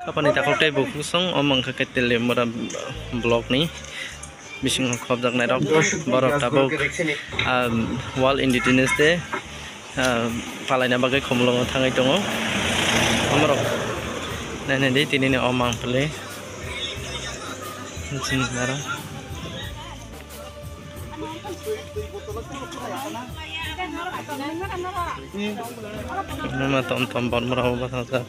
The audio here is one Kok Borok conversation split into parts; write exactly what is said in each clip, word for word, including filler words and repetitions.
Apani takhuk tei bukhuk song, omo wngkha khe Teliamura block ni bisingo khopjaknai rok, borok tabuk, ah, World Indigenous Day, ah, palaina bagwi Khumulwngo thangwi tongo. Omorok nainai di, tinini o mangpili. Numa tom tom bor mora bo bwsajak.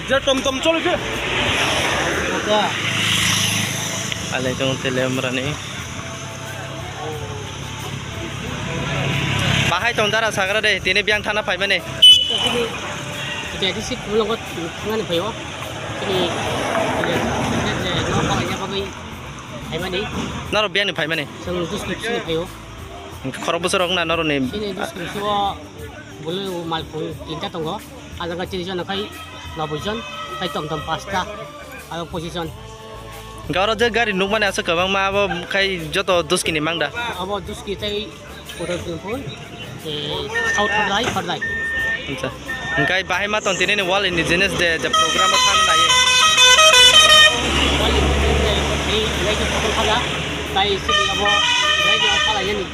Je tom tom chole je. Alai tong Teliamura ni. Bahai tong dara sagra de, tini biyang thana phaimani. Jadi si Khumulwngo thangani phaio. Sini, sini, sini, no phalai ya bagwi phaimani. Naro biyani phaimani? Chwng Duskini sini phaio. Khorok bwswk rok na noroni? Sini Duskini sio bulu malkhung tinta tongo. Ajang ka chiri jon khai noboi jon, khai tom tom pasta, aro pochis jon. Hwnkhe oro je gari nukmani aswk kwbangma, abo khai joto Duskini mang da? Abo Duski tei Udaipur, eh, South Hordai, Hordai. Acha. Hwnkhe bahai ma tong tinini World Indigenous Day je program o thang nai. World Indigenous Day, eh, belai khe kotor kha da. Tai sini abo belai khe phalai yani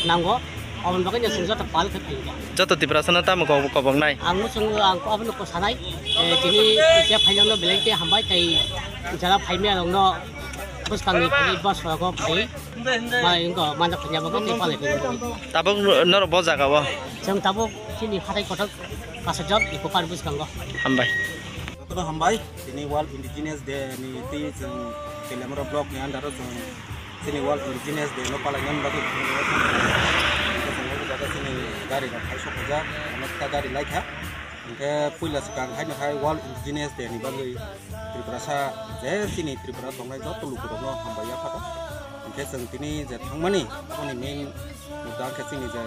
nango. Aboni bagwi no chwng joto pal khe phai kha. Joto Tiprasa no tamo kok-, kobok nai? Ang no chwng, ang abono kwsa nai. Eh, tini je phainang no belai khe hambai, tai jara phaimya rok no bwskang ni phai bus rok phai. Mai wngkha, manja phanya bagwi tei palai phai wngkha. Tabuk norok bo jaga o? Chwng tabuk chini hatai kotor Kasajak Eco Park bwskango. Hambai. Jotono hambai, tini World Indigenous Day ni twi chwng Teliamura block ni under o chwng chini World Indigenous Day no palaina bagwi chwng o jaga chini gari rok hai sok kha jak, onek ta gari lai kha. Hwnkhe puila swkang haino hai World Indigenous Day ni bagwi Tiprasa je chini Tripura tongnai joto lukurokno hambai ya phato. Hwnkhe chwng tini je thangmani aboni main mudda hwnkhe chini je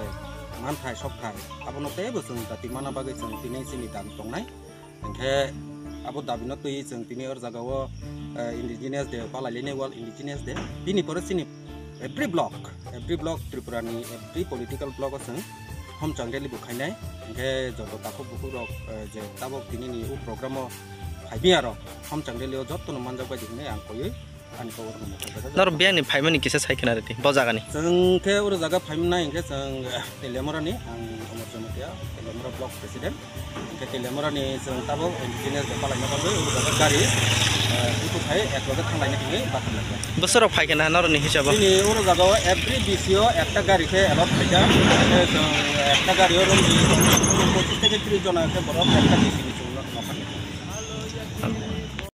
manthai sokthai abono teibo chwng jati mana bagwi chwng tini chini dabi tongnai. Hwnkhe abo dabino twi chwng tini or jagao, eh, Indigenous Day palailaini World Indigenous Day. Bini pore chini every block, every block Tripura ni every political block o chwng homchang rally bo khainai. Hwnkhe joto takhuk bukhuk rok, eh, je tabok tini ni o program o phaimya rok homchang rally o joto no manjak bai di hinwi ang koiwi ani kok rok no mwthang kajak. Norok biyang ni phaimani kisa sai khna rwdi bo jaga ni. Chwng khe oro jaga phaimani hwnkhe chwng, eh, Teliamura ni, ang Amar Jamatia, Teliamura block president. Hwnkhe Teliamura ni chwng tabok indigenous de palaina bagwi oro jaga gari, eh, utu khai ek loge thanglaina hinwi bathang lai kha. Bwswk rok phai khe na norok ni hisabo? Chini oro jaga o every B C o ekta gari khe allot khaijak. Hwnkhe chwng ekta gari o romwi pochis theke tris jona khe borok ekta B C ni chwng nokha ni.